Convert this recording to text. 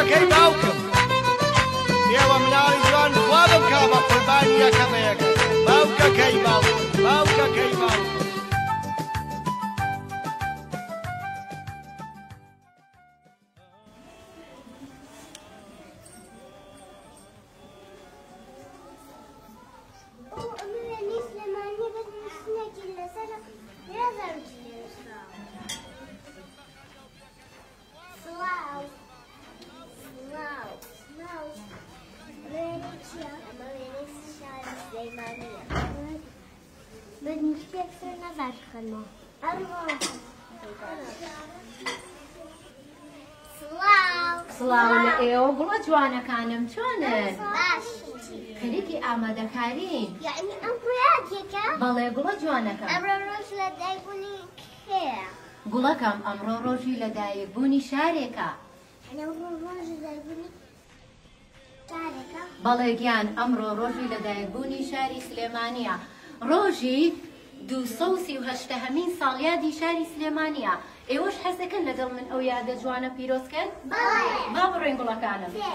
باوکەکەی باوکم. ئێوە مناڵی جوان خوا بمکا بە قوربانی یەکە بە یەکە. باوکەکەی باوکم، باوکەکەی باوکم. سڵاو لە ئێوە گوڵە جوانەکانم چۆنن؟ خەریکی ئامادەکارین. یعنی ئەمڕۆ یادێکە؟ بەڵێ گوڵە جوانەکەم. ئەمڕۆ ڕۆژ لە دایکبوونی کێیە؟ گوڵەکەم ئەمڕۆ ڕۆژی لەدایکبوونی شارێکە. یعنی ئەمڕۆ ڕۆژی لەدایکبوونی شارێکە؟ بەڵێ گیان ئەمڕۆ ڕۆژی لەدایکبوونی شاری سلێمانییە. ڕۆژی 238هەمین ساڵیادی شاری سلێمانییە. ئێوەش حەز دەکەن لەگەڵ من ئەو یادە جوانە پیرۆز کەن؟ بەڵێ. با بڕۆین گوڵەکانم. سێ.